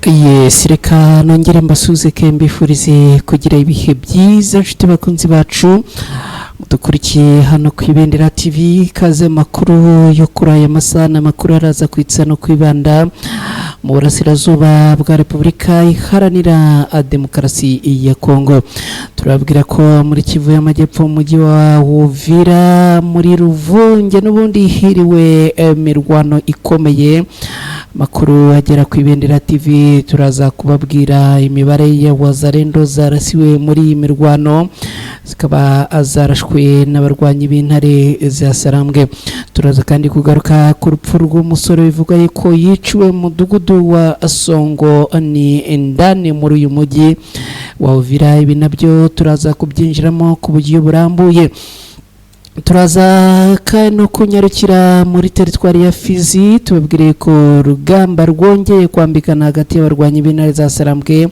Yes, reka nongere mbasuze ke mbifurize kugira ibihe byiza, nshuti bakunzi bacu dukurikiye hano ku Ibendera TV. Ikaze makuru yo kuri aya masaha ni amakuru araza kwitsa no kwibanda mu burasirazuba bwa Repubulika Iharanira Demokarasi ya Kongo. Turababwira ko muri Kivu y'Amajyepfo, mu mujyi wa Uvira, muri Ruvunge n'ubundi hiriwe imirwano ikomeye. Makuru agera ku Ibendera TV, turaza kubabwira imibare ya wazarendo zarasiwe muri iyi mirwano, zikaba zarashwe n'abarwanyi b'intare za Sarambwe. Turaza kandi kugaruka ku rupfu rw'umusore bivugwa yuko yiciwe mu mudugudu wa Songo, ni indani muri uyu mujyi wa Uvira. Ibi nabyo turaza kubyinjiramo ku buryo burambuye. Turaza kandi no kunyarukira muri teritwari ya Fizi, tubabwire ko urugamba rwongeye kwambikana hagati y'abarwanyi b'intare za Sarambwe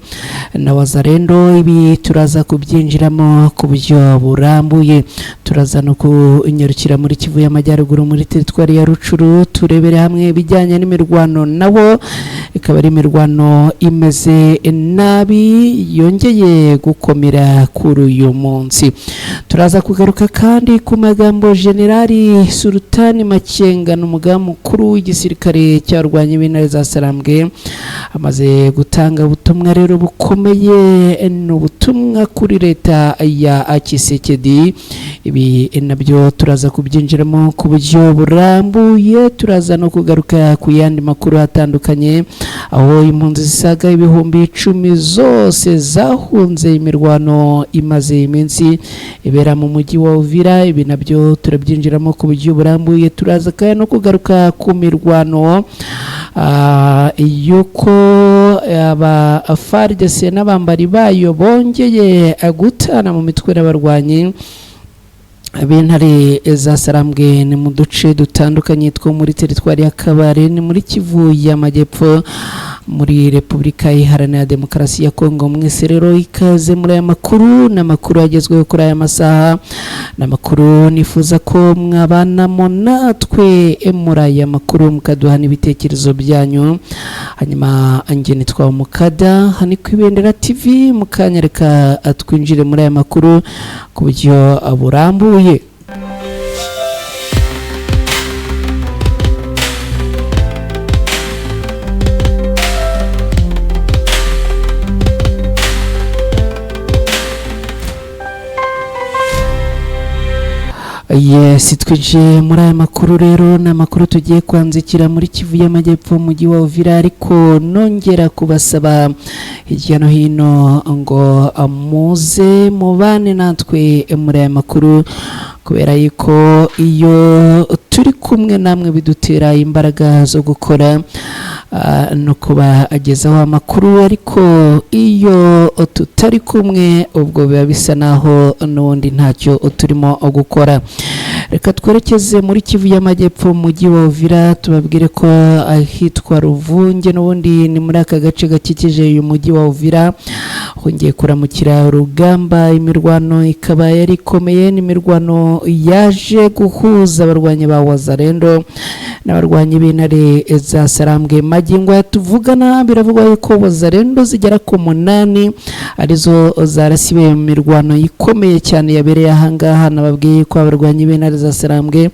na Wazarendo. Ibi turaza kubyinjiramo ku buryo burambuye. Turaza no kunyarukira muri Kivu y'Amajyaruguru, muri teritwari ya Rucuru, turebere hamwe ibijyanye n'imirwano, nabo ikaba ari imirwano imeze nabi yongeye gukomera kuri uyu munsi. Turaza kugaruka kandi ku magambo Generali Sultani Makenga, n'umugaba mukuru w'igisirikare cyarwanya ibintare za Sarambwe, amaze gutanga ubutumwa rero bukomeye, ni ubutumwa kuri leta ya Kisekedi. Ibi nabyo turaza kubyinjiramo ku buryo burambuye. Turaza no kugaruka ku yandi makuru atandukanye, aho impunzi zisaga 10,000 zose zahunze imirwano imaze iminsi ibera mu mujyi wa Uvira. Ibi nabyo turabyinjiramo ku buryo burambuye. Turaza kandi no kugaruka ku mirwano yuko aba FARDC n'abambari bayo bongeye gutana mu mitwe n'abarwanyi b'intare za Sarambwe, ni mu duce dutandukanye two muri teritwari ya Kabare, ni muri Kivu y'Amajyepfo, muri Repubulika Iharanira Demokarasi ya Kongo. Mwese rero ikaze muri aya makuru, ni amakuru agezweho kuri aya masaha, ni amakuru nifuza ko mwabanamo natwe muri aya makuru, mukaduha n'ibitekerezo byanyu. Hanyuma njye nitwa Mukada, hano ku Ibendera TV. Mukanyereka twinjire muri aya makuru ku buryo burambuye. Yes, twinjiye muri aya makuru rero, ni amakuru tugiye kwanzikira muri Kivu y'Amajyepfo, mu mujyi wa Uvira, ariko nongera kubasaba hirya no hino ngo muze mubane natwe muri aya makuru, kubera yuko iyo turi kumwe namwe bidutera imbaraga zo gukora no kubagezaho amakuru, ariko iyo tutari kumwe ubwo biba bisa naho n'ubundi ntacyo turimo gukora. Reka twerekeze muri Kivu y'Amajyepfo, mu mujyi wa Uvira, tubabwire ko ahitwa Ruvunge, n'ubundi ni muri aka gace gakikije uyu mujyi wa Uvira, hongeye kuramukira urugamba. Imirwano ikaba yari ikomeye, n'imirwano yaje guhuza abarwanyi ba Wazarendo n'abarwanyi b'intare za Sarambwe. Magingo aya tuvugana biravugwa yuko Wazarendo zigera ku 8 arizo zarasiwe mu mirwano ikomeye cyane yabereye ahangaha. Nababwiye ko abarwanyi b'intare za Sarambwe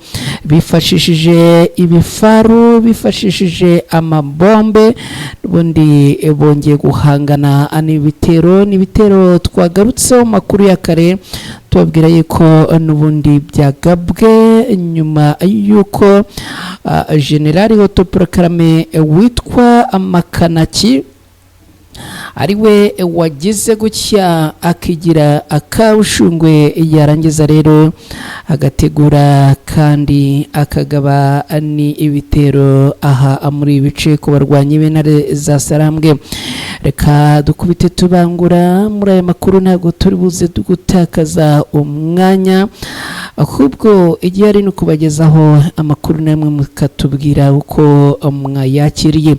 bifashishije ibifaru, bifashishije amabombe, ubundi bongeye guhangana n'ibitero. N'ibitero twagarutseho makuru ya kare, tubabwira yuko n'ubundi byagabwe nyuma y'uko Generali Autoproclamé witwa Makanaki ari we wagize gutya akigira akawushungwe, yarangiza rero agategura kandi akagaba ni ibitero aha muri ibice ku barwanyi b'intare za Sarambwe. Reka dukubite tubangura muri aya makuru, ntabwo turi buze gutakaza umwanya, ahubwo igihe ari no kubagezaho amakuru namwe mukatubwira uko mwayakiriye.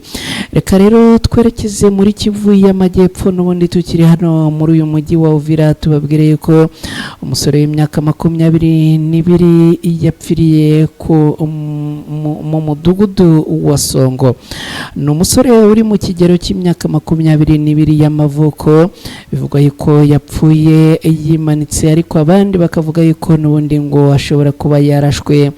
Reka rero twerekeze muri Kivu Kivu y'Amajyepfo, n'ubundi tukiri hano muri uyu mujyi wa Uvira, tubabwire yuko umusore w'imyaka 22 yapfiriye mu mudugudu wa Songo. Ni umusore uri mu kigero cy'imyaka 22 y'amavuko. Bivugwa yuko yapfuye yimanitse, ariko abandi bakavuga yuko n'ubundi ngo ashobora kuba yarashwe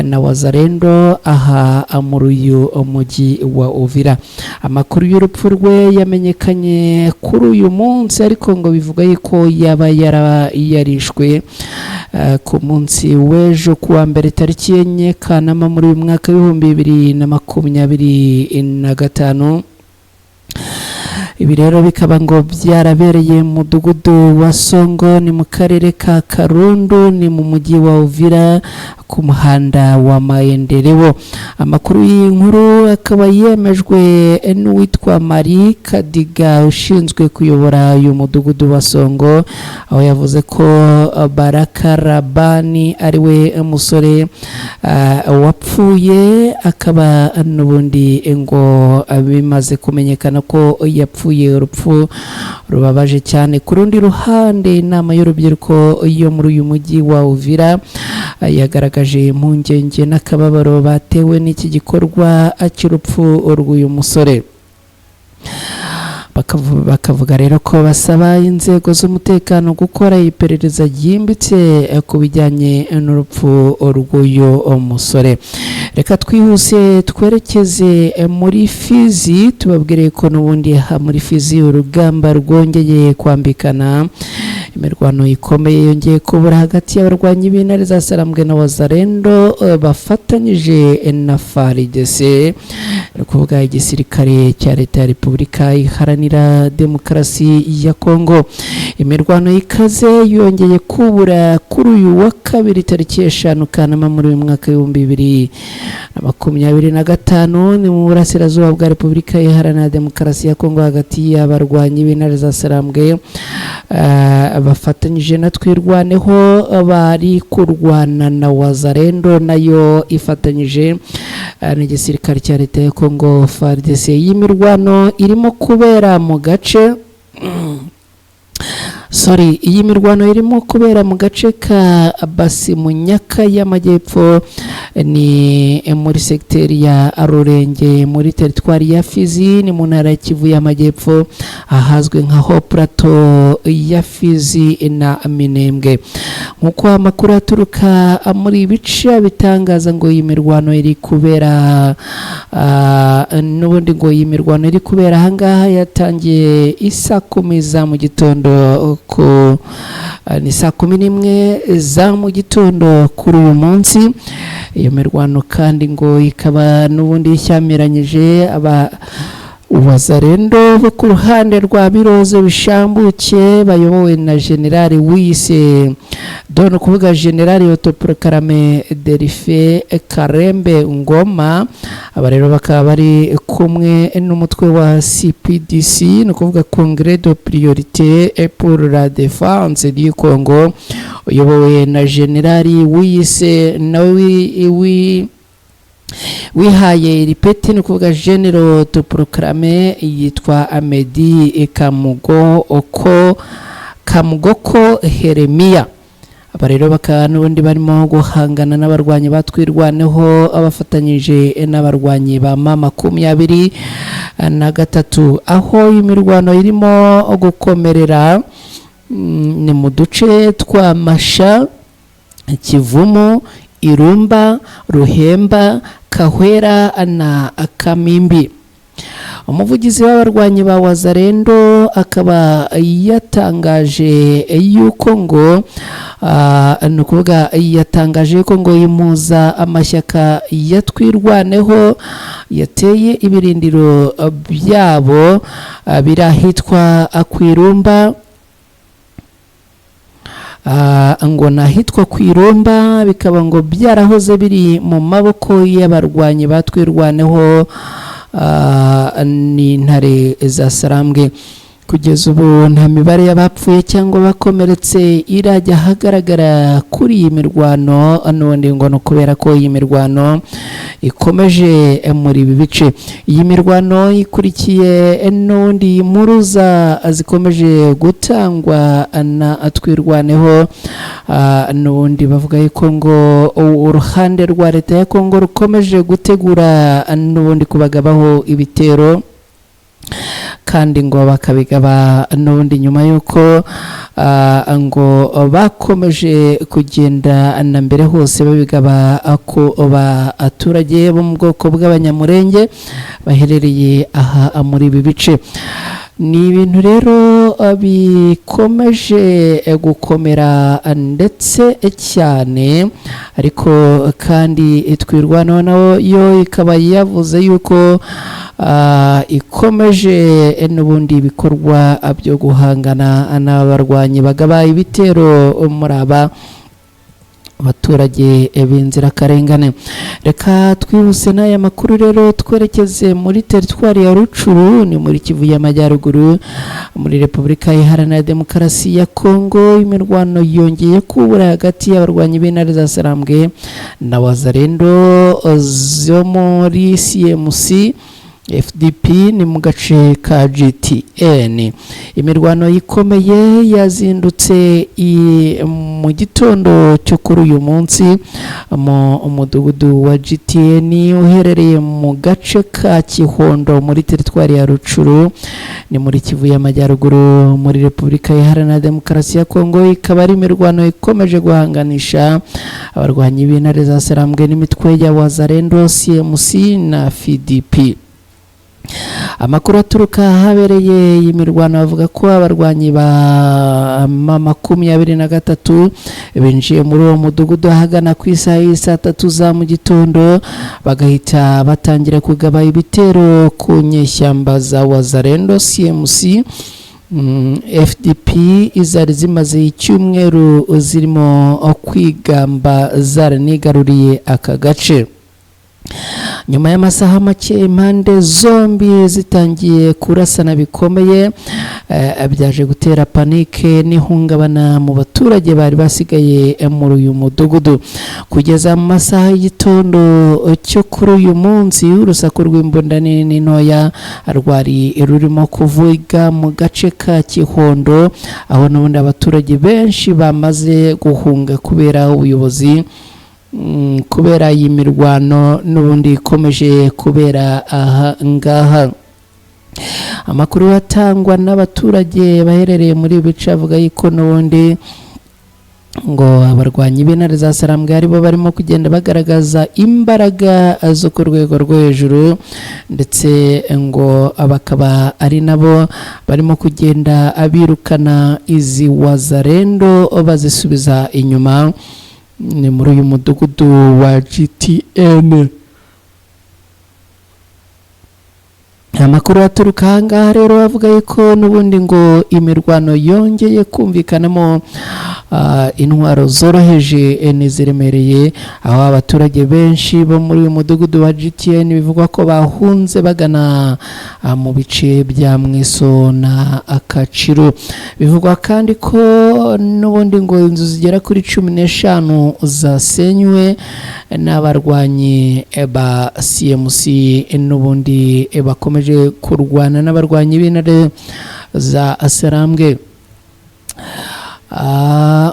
na Wazalendo aha muri uyu mujyi wa Uvira. Amakuru y'urupfu rwe yamenyekanye kuri uyu munsi, ariko ngo bivuga yuko yaba yarishwe ku munsi w'ejo kuwa mbere, tariki 4 Kanama muri uyu mwaka w'2025. Ibi rero bikaba ngo byarabereye mu mudugudu wa Songo, ni mu karere ka Karundu, ni mu mujyi wa Uvira, ku muhanda wa Maendeleo. Amakuru y'inkuru akaba yemejwe n'uwitwa Marie Kadiga ushinzwe kuyobora uyu mudugudu wa Songo, aho yavuze ko Baraka Rabani ariwe musore wapfuye, akaba n'ubundi ngo bimaze kumenyekana ko yapfuye urupfu rubabaje cyane. Ku rundi ruhande, inama y'urubyiruko yo muri uyu mujyi wa Uvira yagaragaje impungenge n'akababaro batewe n'iki gikorwa cy'urupfu rw'uyu musore. Bakavuga rero ko basaba inzego z'umutekano gukora iperereza ryimbitse ku bijyanye n'urupfu rw'uyu musore. Reka twihuse twerekeze muri Fizi, tubabwire ko n'ubundi aha muri Fizi urugamba rwongeye kwambikana. Imirwano ikomeye yongeye kubura hagati y'abarwanyi b'intare za Sarambwe na Wazalendo bafatanyije na FARDC, ni ukuvuga igisirikare cya Leta ya Repubulika Iharanira Demokarasi ya Kongo. Imirwano ikaze yongeye kubura kuri uyu wa kabiri, tariki 5 Kanama muri uyu mwaka w'2025, ni mu burasirazuba bwa Repubulika Iharanira Demokarasi ya Kongo, hagati y'abarwanyi b'intare za Sarambwe bafatanyije na Twirwaneho bari kurwana na Wazalendo nayo ifatanyije n'igisirikare cya Leta ya Kongo FARDC. Iyi mirwano irimo kubera mu gace sorry iyi mirwano irimo kubera mu gace ka Basimunyaka y'Amajyepfo, ni muri segiteri ya Rurenge, muri teritwari ya Fizi, ni mu ntara ya Kivu y'Amajyepfo, ahazwi nka ho Plateau ya Fizi na Minembwe. Nk'uko amakuru aturuka muri ibice bitangaza, ngo iyi mirwano iri kubera n'ubundi ngo iyi mirwano iri kubera ahangaha yatangiye isaa 10 za mu gitondo, ku ni saa 11 za mu gitondo kuri uyu munsi. Iyo mirwano kandi ngo ikaba n'ubundi ishyamiranyije aba Wazalendo bo ku ruhande rwa Biroze Bishambuke bayobowe na Generali wiyise Don, kuvuga Generali Autoproclamé Delphin Karembe Ngoma. Aba rero bakaba bari kumwe n'umutwe wa CPDC, ni ukuvuga Congrès de Priorité pour la Défense du Congo, uyobowe na Generali wiyise nawe wihaye iri peti, ni ukuvuga Général Autoproclamé yitwa Amedi Kamugo oko Kamugoko Heremia. Aba rero bakaba n'ubundi barimo guhangana n'abarwanyi batwirwaneho abafatanyije n'abarwanyi ba ma 23. Aho imirwano irimo gukomerera ni mu duce twa Masha, Kivumu, Irumba, Ruhemba, Kahwera na Kamimbi. Umuvugizi w'abarwanyi ba Wazalendo akaba yatangaje yuko ngo ni ukuvuga yatangaje yuko ngo impuza amashyaka ya Twirwaneho yateye ibirindiro byabo biri ahitwa Kwirumba, ngo nahitwa Kwirumba, bikaba ngo byarahoze biri mu maboko y'abarwanyi batwirwaneho n'intare za Sarambwe. Ku Kugeza ubu nta mibare y'abapfuye cyangwa bakomeretse irajya ahagaragara kuri iyi mirwano. N'ubundi ngo ni ukubera ko iyi mirwano ikomeje muri ibi bice. Iyi mirwano ikurikiye n'ubundi mpuruza zikomeje gutangwa na Twirwaneho. N'ubundi bavuga yuko ngo uruhande rwa leta ya Kongo rukomeje gutegura n'ubundi kubagabaho ibitero, kandi ngo bakabigaba n'ubundi nyuma y'uko ngo bakomeje kugenda na mbere hose babigaba ku baturage bo mu bwoko bw'Abanyamurenge baherereye aha muri ibi bice. Ni ibintu rero bikomeje gukomera ndetse cyane, ariko kandi Twirwaneho nayo yo ikaba yavuze yuko ikomeje n'ubundi ibikorwa byo guhangana n'abarwanyi bagaba ibitero muri aba abaturage b'inzirakarengane. Reka twihuse n'aya makuru rero, twerekeze muri teritwari ya Rucuru, ni muri Kivu y'Amajyaruguru, muri Repubulika Iharanira Demokarasi ya Kongo. Imirwano yongeye kubura hagati y'abarwanyi b'intare za Sarambwe na Wazalendo zo muri CMC FDP, ni mu gace ka GTN. Imirwano ikomeye yazindutse mu gitondo cyo kuri uyu munsi mu mudugudu wa GTN uherereye mu gace ka Kihondo muri teritwari ya Rucuru, ni muri Kivu y'Amajyaruguru, muri Repubulika Iharanira Demokarasi ya Kongo. Ikaba ari imirwano ikomeje guhanganisha abarwanyi b'intare za Sarambwe n'imitwe ya Wazalendo, CMC na FDP. Amakuru aturuka ahabereye iyi mirwano avuga ko abarwanyi ba M23 binjiye muri uwo mudugudu ahagana ku isaha y'isaa 3 za mu gitondo, bagahita batangira kugaba ibitero ku nyeshyamba za Wazalendo, CMC, FDP izari zimaze icyumweru zirimo kwigamba zaranigaruriye aka gace. Nyuma y'amasaha make impande zombi zitangiye kurasana bikomeye, byaje gutera panike n'ihungabana mu baturage bari basigaye muri uyu mudugudu. Kugeza mu masaha y'igitondo cyo kuri uyu munsi, urusaku rw'imbunda nini ntoya rwari rurimo kuvuga mu gace ka Kihondo, aho n'ubundi abaturage benshi bamaze guhunga kubera ubuyobozi, kubera iyi mirwano n'ubundi ikomeje kubera aha ngaha. Amakuru atangwa n'abaturage baherereye muri ibi bice avuga yuko n'ubundi ngo abarwanyi b'intare za Sarambwe aribo barimo kugenda bagaragaza imbaraga zo ku rwego rwo hejuru, ndetse ngo bakaba ari nabo barimo kugenda abirukana izi Wazalendo bazisubiza inyuma. Ni muri uyu mudugudu wa GTN. Amakuru aturuka aha ngaha rero avuga yuko n'ubundi ngo imirwano yongeye kumvikanamo intwaro zoroheje n'iziremereye, aho abaturage benshi bo muri uyu mudugudu wa GTN bivugwa ko bahunze bagana mu bice bya Mweso na Akaciro. Bivugwa kandi ko n'ubundi ngo inzu zigera kuri 15 zasenywe n'abarwanyi ba CMC n'ubundi bakomeje kurwana n'abarwanyi b'intare za Sarambwe.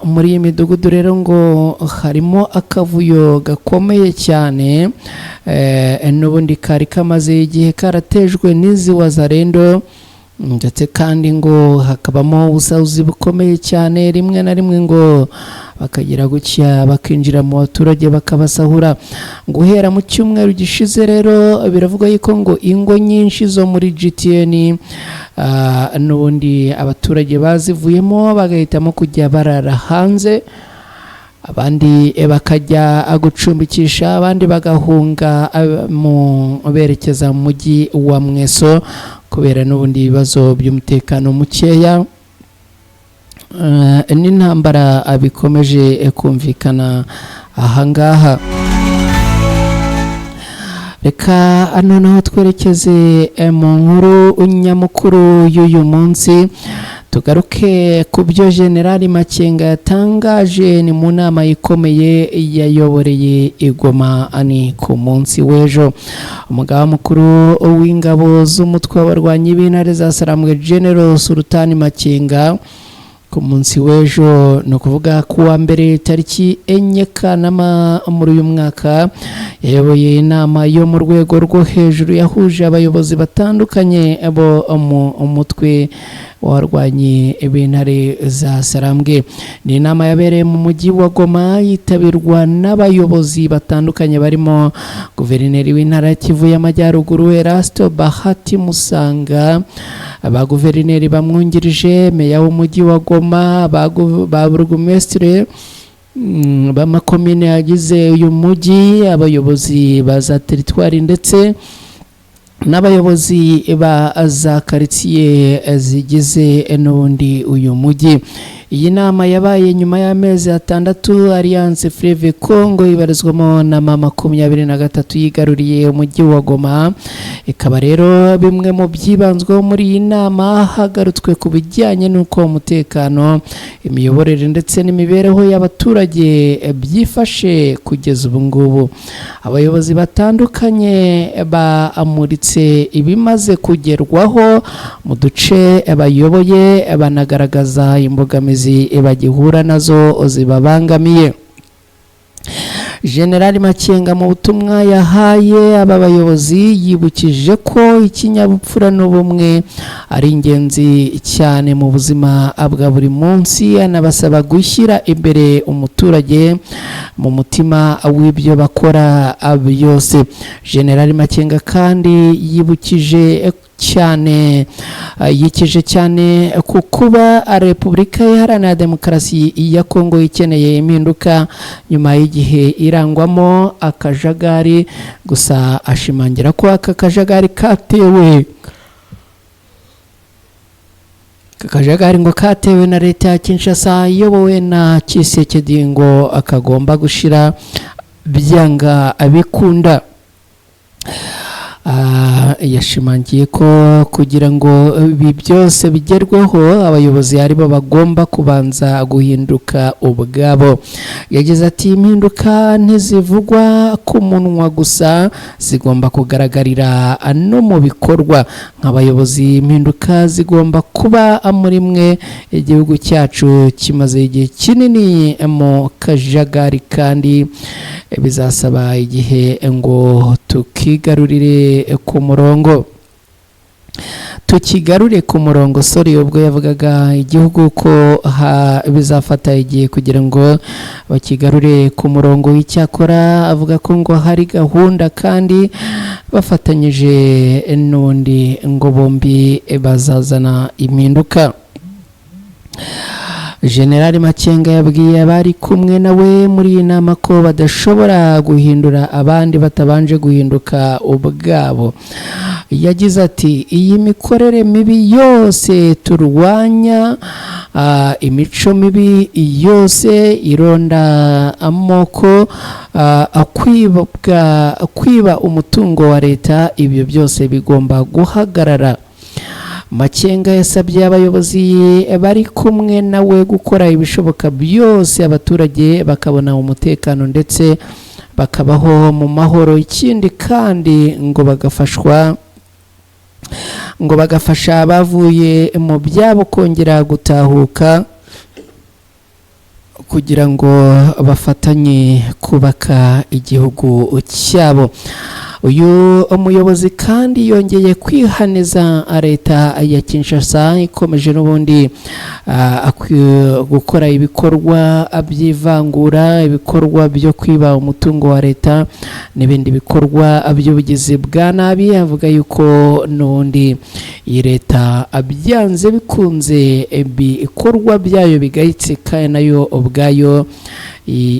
Muri iyi midugudu rero ngo harimo akavuyo gakomeye cyane, n'ubundi kari kamaze igihe karatejwe n'izi Wazalendo, ndetse kandi ngo hakabamo ubusahuzi bukomeye cyane, rimwe na rimwe ngo bakagira gutya bakinjira mu baturage bakabasahura. Guhera mu cyumweru gishize rero biravugwa yuko ngo ingo nyinshi zo muri GTN n'ubundi abaturage bazivuyemo bagahitamo kujya barara hanze, abandi bakajya gucumbikisha, abandi bagahunga berekeza mu mujyi wa Mweso kubera n'ubundi ibibazo by'umutekano mukeya n'intambara bikomeje kumvikana ahangaha. Reka noneho twerekeze mu nkuru nyamukuru y'uyu munsi, tugaruke ku byo Generali Makenga yatangaje. Ni mu nama ikomeye yayoboreye i Goma, ni ku munsi w'ejo. Umugaba mukuru w'ingabo z'umutwe w'abarwanyi b'intare za Sarambwe, General Sultani Makenga, ku munsi w'ejo, ni ukuvuga ku wa mbere tariki 4 Kanama muri uyu mwaka, yayoboye inama yo mu rwego rwo hejuru yahuje abayobozi batandukanye bo mu mutwe w'abarwanyi b'intare za Sarambwe. Ni inama yabereye mu mujyi wa Goma, yitabirwa n'abayobozi batandukanye barimo guverineri w'intara ya Kivu y'Amajyaruguru, Erasto Bahati Musanga, ba guverineri bamwungirije, meya w'umujyi wa Goma, ba burugumesitire b'amakomine yagize uyu mujyi, abayobozi ba za teritwari ndetse n'abayobozi ba za karitsiye zigize n'ubundi uyu mujyi. Iyi nama yabaye nyuma y'amezi 6 Alliance Fleuve Congo ibarizwamo na M23 yigaruriye umujyi wa Goma. Ikaba rero bimwe mu byibanzweho muri iyi nama, hagarutswe ku bijyanye n'uko umutekano, imiyoborere ndetse n'imibereho y'abaturage byifashe kugeza ubu ngubu. Abayobozi batandukanye bamuritse ibimaze kugerwaho mu duce bayoboye, banagaragaza imbogamizi bagihura nazo zibabangamiye. Generali Makenga mu butumwa yahaye aba bayobozi yibukije ko ikinyabupfura n'ubumwe ari ingenzi cyane mu buzima bwa buri munsi, anabasaba gushyira imbere umuturage mu mutima w'ibyo bakora byose. Generali Makenga kandi yibukije cyane, yikije cyane ku kuba Repubulika Iharanira Demokarasi ya Kongo ikeneye impinduka nyuma y'igihe irangwamo akajagari, gusa ashimangira ko aka kajagari katewe akajagari ngo katewe na leta ya Kinshasa iyobowe na Tshisekedi, ngo akagomba gushira byanga abikunda. Yashimangiye ko kugira ngo ibi byose bigerweho, abayobozi aribo bagomba kubanza guhinduka ubwabo. Yagize ati: "Impinduka ntizivugwa ku munwa gusa, zigomba kugaragarira no mu bikorwa. Nk'abayobozi, impinduka zigomba kuba muri mwe. Igihugu cyacu kimaze igihe kinini mu kajagari, kandi bizasaba igihe ngo tukigarurire ku murongo, tukigarure ku murongo." Sorry, ubwo yavugaga igihugu ko bizafata igihe kugira ngo bakigarure ku murongo. Icyakora avuga ko ngo hari gahunda kandi bafatanyije n'undi ngo bombi bazazana impinduka. Generali Makenga yabwiye abari kumwe nawe muri iyi nama ko badashobora guhindura abandi batabanje guhinduka ubwabo. Yagize ati: "Iyi mikorere mibi yose turwanya, imico mibi yose ironda amoko, kwiba umutungo wa leta, ibyo byose bigomba guhagarara." Makenga yasabye abayobozi bari kumwe nawe gukora ibishoboka byose abaturage bakabona umutekano ndetse bakabaho mu mahoro. Ikindi kandi ngo bagafasha abavuye mu byabo kongera gutahuka kugira ngo bafatanye kubaka igihugu cyabo. Uyu muyobozi kandi yongeye kwihaniza leta ya Kinshasa ikomeje n'ubundi gukora ibikorwa by'ivangura, ibikorwa byo kwiba umutungo wa leta n'ibindi bikorwa by'ubugizi bwa nabi. Avuga yuko n'ubundi iyi leta byanze bikunze ibikorwa byayo bigayitse, kandi nayo ubwayo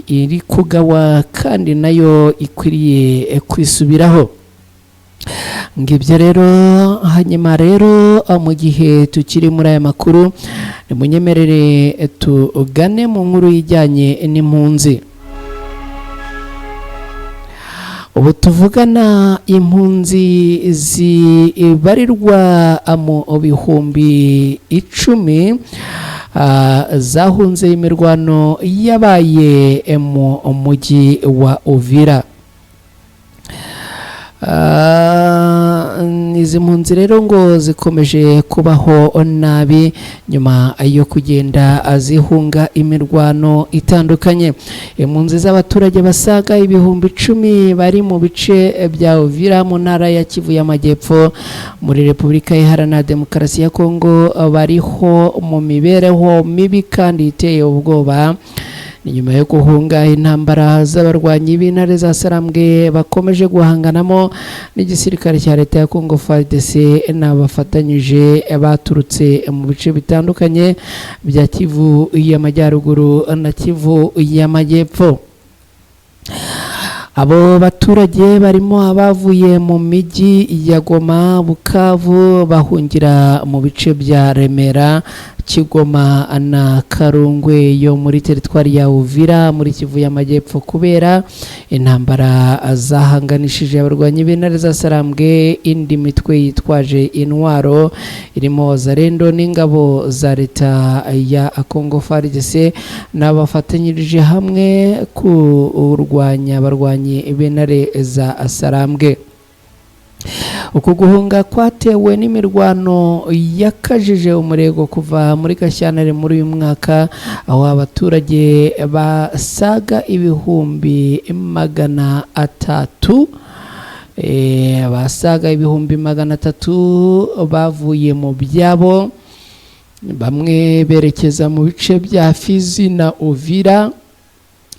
iri kugawa, kandi nayo ikwiriye kwisubiraho. Ngibyo rero. Hanyuma rero, mu gihe tukiri muri aya makuru, nimunyemerere tugane mu nkuru ijyanye n'impunzi. Ubu tuvugana, impunzi zibarirwa mu 10.000 zahunze imirwano yabaye mu mujyi wa Uvira. Izi mpunzi rero ngo zikomeje kubaho nabi nyuma yo kugenda zihunga imirwano itandukanye. Impunzi z'abaturage basaga 10.000 bari mu bice bya Uvira mu ntara ya Kivu y'Amajyepfo muri Repubulika Iharanira Demokarasi ya Kongo bariho mu mibereho mibi kandi iteye ubwoba. Ni nyuma yo guhunga intambara z'abarwanyi b'intare za Sarambwe bakomeje guhanganamo n'igisirikare cya leta ya Congo FARDC n'abafatanyije baturutse mu bice bitandukanye bya Kivu y'Amajyaruguru na Kivu y'Amajyepfo. Abo baturage barimo abavuye mu mijyi ya Goma, Bukavu, bahungira mu bice bya Remera, Kigoma na Karungwe yo muri teritwari ya Uvira muri Kivu y'Amajyepfo kubera intambara zahanganishije abarwanyi b'intare za Sarambwe, indi mitwe yitwaje intwaro irimo Zarendo n'ingabo za leta ya Congo FARDC n'abafatanyirije hamwe kurwanya abarwanyi b'intare za Sarambwe. Uku guhunga kwatewe n'imirwano yakajije umurego kuva muri Gashyantare muri uyu mwaka, aho abaturage basaga 300.000, basaga 300.000 bavuye mu byabo, bamwe berekeza mu bice bya Fizi na Uvira,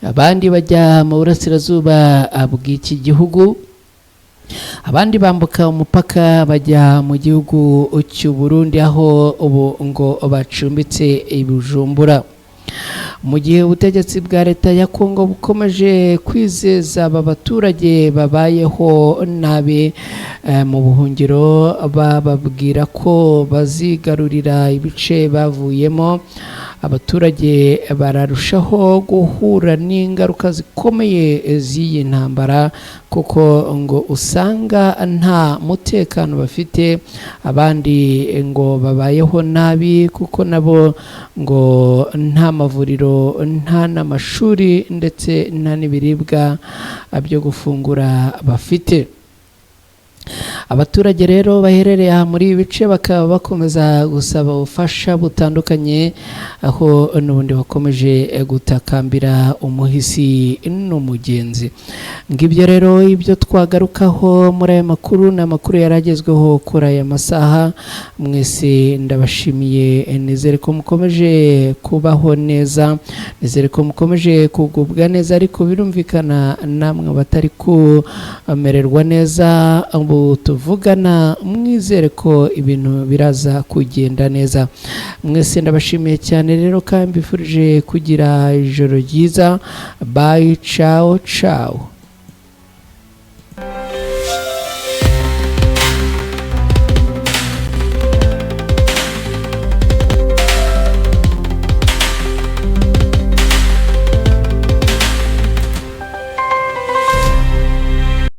abandi bajya mu burasirazuba bw'iki gihugu, abandi bambuka umupaka bajya mu gihugu cy'u Burundi, aho ubu ngo bacumbitse i Bujumbura. Mu gihe ubutegetsi bwa leta ya Kongo bukomeje kwizeza aba baturage babayeho nabi mu buhungiro, bababwira ko bazigarurira ibice bavuyemo, abaturage bararushaho guhura n'ingaruka zikomeye z'iyi ntambara, kuko ngo usanga nta mutekano bafite, abandi ngo babayeho nabi kuko nabo ngo nta mavuriro, nta n'amashuri, ndetse nta n'ibiribwa byo gufungura bafite. Abaturage rero baherereye aha muri ibi bice bakaba bakomeza gusaba ubufasha butandukanye, aho n'ubundi bakomeje gutakambira umuhisi n'umugenzi. Ngibyo rero ibyo twagarukaho muri aya makuru, ni amakuru yari agezweho kuri aya masaha. Mwese ndabashimiye, nizere ko mukomeje kubaho neza, nizere ko mukomeje kugubwa neza, ariko birumvikana namwe batari kumererwa neza ubu tuvugana, mwizere ko ibintu biraza kugenda neza. Mwese ndabashimiye cyane rero kandi mbifurije kugira ijoro ryiza. Bye, ciao ciao.